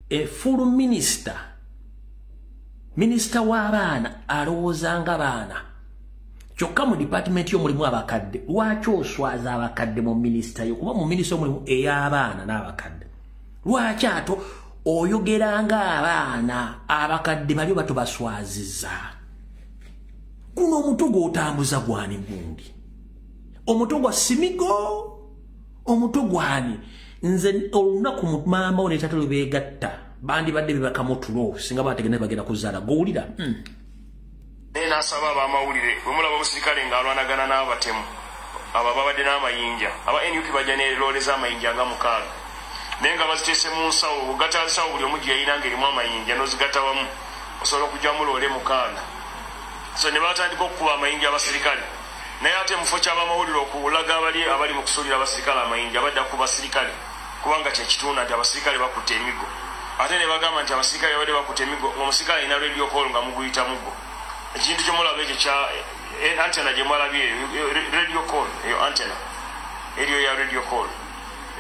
A full minister, minisita w'abaana alowooza nga baana. Kyokka mu department y'omulimu abakadde. Lwaki oswaza abakadde mu minisita yo? Kuba mu minisita y'omulimu ey'abaana n'abakadde. Lwaki ato oyogera ng'abaana, abakadde bali batubaswaziza? Guno omutwe gw'otambuza gwani gundi? Omutwe gwa Simigo? Omutwe gwani? Nze olunaku maama wo ne taata lwe beegatta bandibadde bebakamu tulo singa bategenda bagenda kuzaala. Gowulira? Naye n'asaba abamawulire, bwe mulaba omusirikale ng'alwanagana n'abatemu abo ababadde n'amayinja, aba NUP bajja ne loole z'amayinja nga 6, naye nga baziteese mu nsawo, ogatta nsawo buli omu gye yalina ng'erimu amayinja n'ozigatta wamu osobola okugyamu loole 6. So ne batandika okukuba amayinja abasirikale. Naye ate mu kifo ky'abamawulire okulaga abali abali mu kusuulira abasirikale amayinja, badda ku basirikale, kubanga kyekitunda nti abasirikale bakutte emigo. Ate ne bagamba nti abasirikale babadde bakutte emigo, ng'omusirikale alina radio call nga muguyita muggo. Ekintu kyemulaba ekyo kya antenna gye mwalabye, radio call, eyo antenna eriyo ya radio call,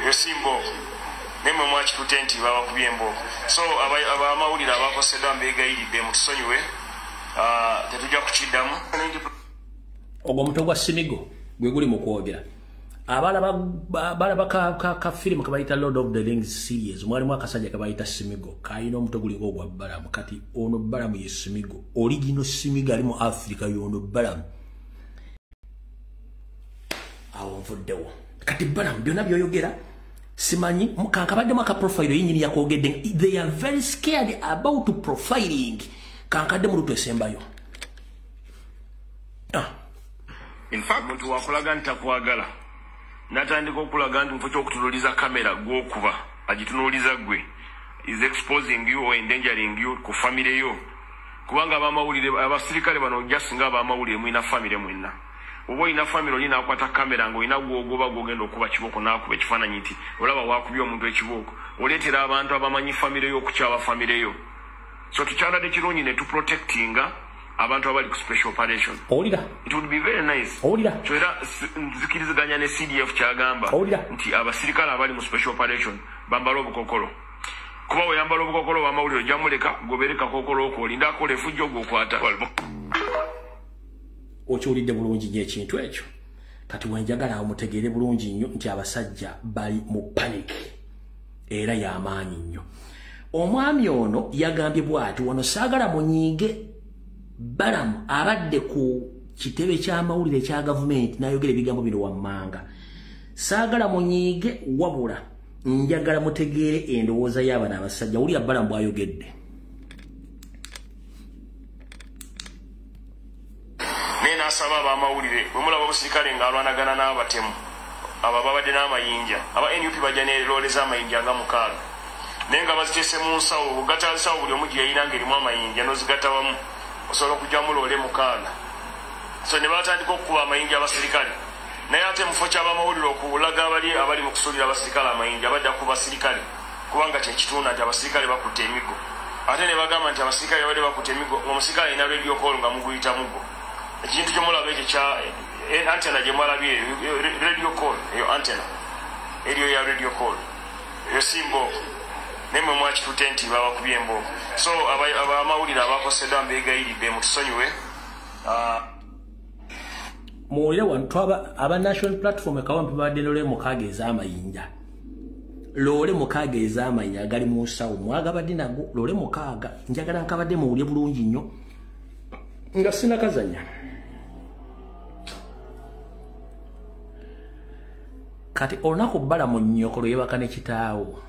eyo si mbooko. Naye mwe mwakitutte nti babakubye embooko. So abamawulire abakoseddwa mbeegayiridde mutusonyiwe, tetujja kukiddamu. Ogwo omutwe gwa Simigo gwe guli mu kwogera. Abalaba ka firimu kebayita Lord of the Rings series, mwalimu akasajja kebayita Simigo, kalina omutwe gulinga ogwa Balamu. Kati ono Balamu ye Simigo, original Simigo ali mu Africa y'ono Balamu. Awo nvuddewo. Kati Balamu byonna by'oyogera simanyi, kankabaddemu aka profile yennyini yakwogedde. They are very scared about profiling. Kankadde mu lutu esembayo. In fact, omuntu wakulaga nti takwagala, n'atandika okulaga nti mufo ky'okutunuuliza kamera gw'okuba agitunuuliza ggwe, is exposing you or endangering you ku famire yo. Kubanga abamawulire, abasirikale bano just nga abamawulire mulina famire mwenna. Oba olina famire oli n'akwata kamera ng'olina gw'ogoba gw'ogenda okuba kibooko n'akuba ekifaananyi nti olaba waakubye omuntu ekibooko, oleetera abantu abamanyi famire yo okukyawa famire yo. So tukyandadde kirungi ne tuprotectinga abantu abali ku special operation. Owulira? It would be very nice. Owulira? So era nzikiriziganya ne CDF kyagamba nti abasirikale abali mu special operation bambala obukokolo. Kuba oyambala obukokolo bw'amawulire ojja muleka gobere kakokolo okwo olinda akola efujjo gw'okwata. Okiwulidde bulungi nnyo ekintu ekyo. Kati wenjagala awo mutegeere bulungi nnyo nti abasajja bali mu panic era y'amaanyi nnyo. Omwami ono yagambye bw'ati, wano saagala munyiige. Balamu abadde ku kitebe ky'amawulire ekya gavumenti n'ayogera ebigambo bino wammanga. Saagala munyiige, wabula njagala mutegeere endowooza y'abano abasajja. Wulira Balamu bw'ayogedde. Naye n'asaba abamawulire, bwe mulaba omusirikale ng'alwanagana n'abatemu abo ababadde n'amayinja, aba NUP bajja ne loole z'amayinja nga 6, naye nga baziteese mu nsawo, ogatta nsawo buli omu gye yalina ng'erimu amayinja n'ozigatta wamu osobola okugyamu loole 6. So ne batandika okukuba amayinja abasirikale. Naye ate mu kifo ky'abamawulire okulaga abali abali mu kusuulira abasirikale amayinja, badda ku basirikale, kubanga kyekitunda nti abasirikale bakutte emigo. Ate ne bagamba nti abasirikale babadde bakutte emigo, ng'omusirikale alina radio call nga muguyita muggo. Ekintu kyemulaba ekyo kya antenna gye mwalabye, radio call, eyo antenna eriyo ya radio call, eyo si mbooko. Naye mwe mwakitutte nti babakubye embooko. So abamawulire abakoseddwa mbeegayiridde mutusonyiwe. Muwulire wano, twaba aba National Platform ekawampi babadde loole 6 ez'amayinja. Loole 6 ez'amayinja agali mu nsawo, mwagabadde nago loole 6. Njagala nkabadde muwulire bulungi nnyo nga sinakazanya. Kati olunaku Balamu nnyoko lwe yeebaka ne kitaawo,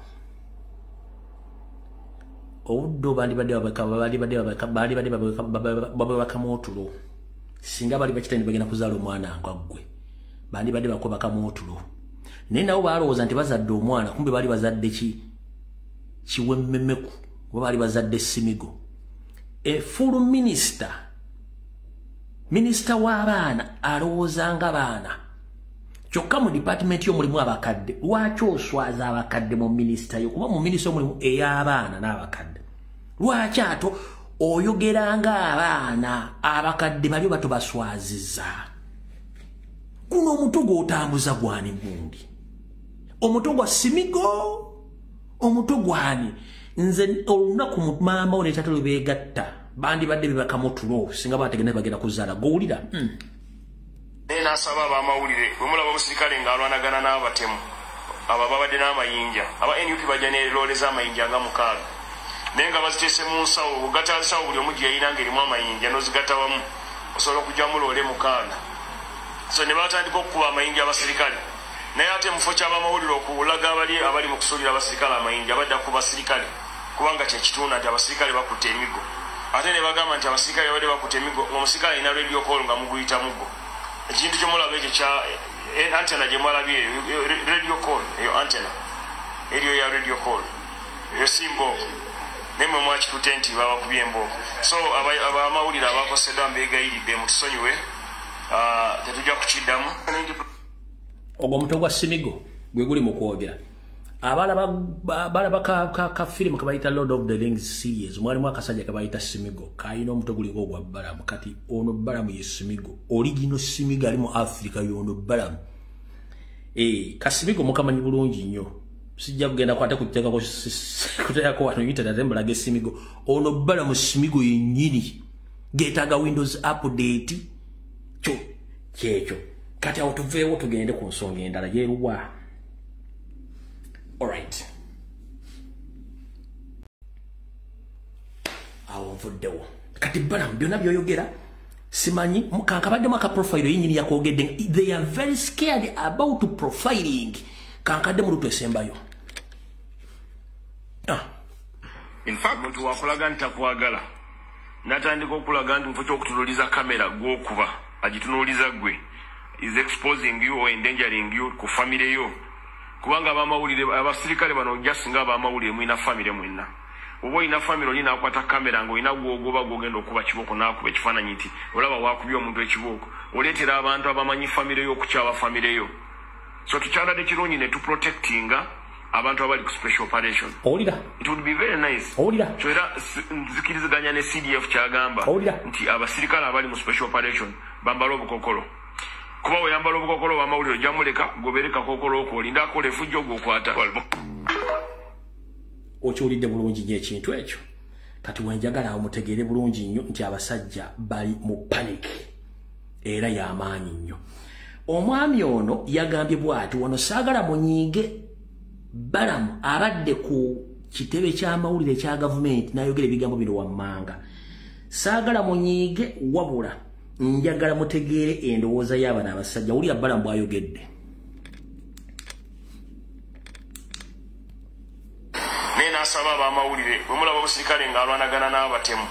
obudde bandibadde babwebakamu otulo. Singa bali bakitani bagenda kuzaala omwana nga ggwe, bandibadde bakwebakamu otulo. Naye nabo balowooza nti bazadde omwana, kumbe baali bazadde kiwemmemeku, oba baali bazadde Simigo. A full minister, minisita w'abaana alowooza nga baana. Kyokka mu department y'omulimu abakadde. Lwaki oswaza abakadde mu minisita yo? Kuba mu minisita y'omulimu ey'abaana n'abakadde. Lwaki ato oyogera ng'abaana, abakadde bali batubaswaziza? Guno omutwe gw'otambuza gwani gundi? Omutwe gwa Simigo? Omutwe gwani? Nze olunaku maama wo ne taata lwe beegatta bandibadde bebakamu tulo singa bategenda bagenda kuzaala. Gowulira. Naye n'asaba abamawulire bwe mulaba omusirikale ng'alwanagana n'abatemu abo ababadde n'amayinja, aba NUP bajja ne loole z'amayinja nga 6, naye nga baziteese mu nsawo, ogatta nsawo buli omu gye yalina ng'erimu amayinja n'ozigatta wamu osobola okugyamu loole 6. So ne batandika okukuba amayinja abasirikale, naye ate mu kifo ky'abamawulire okulaga abali abali mu kusuulira abasirikale amayinja badda ku basirikale, kubanga kyekitunda nti abasirikale bakutte emigo. Ate ne bagamba nti abasirikale babadde bakutte emigo, ng'omusirikale alina radio call nga muguyita muggo. Ekintu kyomulaba ekyo kya antenna gye mwalabye eyo radio call, eyo antenna eriyo ya radio call, eyo si mbooko, naye mwe mwakitutte nti babakubye embooko. So abamawulire abakoseddwa mbeegayiridde mutusonyiwe, tetujja kukiddamu. Ogwo omutwe gwa Simigo gwe guli mu kwogera. Abalaba ka firimu kebayita Lord of the Rings series, mwalimu akasajja kebayita Simigo, kalina omutwe guliko ogwa Balamu. Kati ono Balamu ye Simigo, original Simigo ali mu Africa y'ono Balamu. Kasimigo mukamanyi bulungi nnyo, sijja kugenda kwate kuteekako wano internet ate mbalaga Simigo. Ono Balamu Simigo yennyini geetaaga Windows update kyo kyekyo. Kati awo tuveewo tugende ku nsonga endala yeeruwa. Alright. Awo nvuddewo. Kati Balamu byonna by'oyogera simanyi kankabaddemu aka profile yennyini yakwogedde. They are very scared about profiling. Kankadde mu lutu esembayo. In fact, omuntu wakulaga nti takwagala n'atandika okulaga nti mu kifo ky'okutunuuliza kamera gw'okuba agitunuuliza ggwe is exposing you or endangering you ku famire yo. Kubanga abamawulire abasirikale bano just nga abamawulire mulina famire mwenna. Oba olina famire oli n'akwata kamera ng'olina gw'ogoba gw'ogenda okuba kibooko n'akuba ekifaananyi nti olaba waakubye omuntu ekibooko, oleetera abantu abamanyi famire yo okukyawa famire yo. So tukyandadde kirungi ne tuprotectinga abantu abali ku special operation. Owulira. It would be very nice. Owulira. So era nzikiriziganya ne CDF kyagamba nti abasirikale abali mu special operation bambala obukokolo. Kuba oyambala obukokolo bw'amawulire ojja muleka gobere kakokolo okwo olinda akola efujjo gw'okwata. Okiwulidde bulungi nnyo ekintu ekyo. Kati wenjagala awo mutegeere bulungi nnyo nti abasajja bali mu panic era y'amaanyi nnyo. Omwami ono yagambye bw'ati, wano saagala munyiige. Balamu abadde ku kitebe ky'amawulire ekya gavumenti n'ayogera ebigambo bino wammanga. Saagala munyiige, wabula njagala mutegeere endowooza y'abano abasajja. Wulira Balamu bw'ayogedde. Naye n'asaba abamawulire bwe mulaba omusirikale ng'alwanagana n'abatemu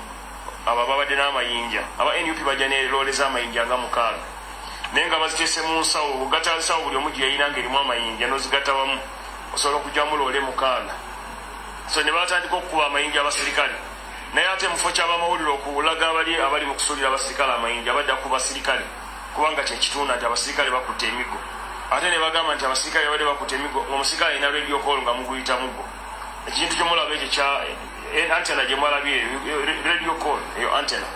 abo ababadde n'amayinja, aba NUP bajja ne loole z'amayinja nga 6, naye nga baziteese mu nsawo, ogatta nsawo buli omu gye yalina ng'erimu amayinja n'ozigatta wamu osobola okugyamu loole 6. So ne batandika okukuba amayinja abasirikale, naye ate mu kifo ky'abamawulire okulaga abali abali mu kusuulira abasirikale amayinja badda ku basirikale, kubanga kyekitunda nti abasirikale bakutte emigo. Ate ne bagamba nti abasirikale babadde bakutte emigo, ng'omusirikale alina radio call nga muguyita muggo. Ekintu kyomulaba ekyo kya antenna gye mwalabye eyo radio call, eyo antenna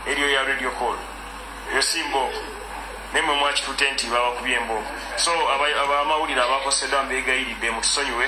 eriyo ya radio call, eyo si mbooko, naye mwe mwakitutte nti babakubye embooko. So abamawulire abakoseddwa mbeegayiridde mutusonyiwe,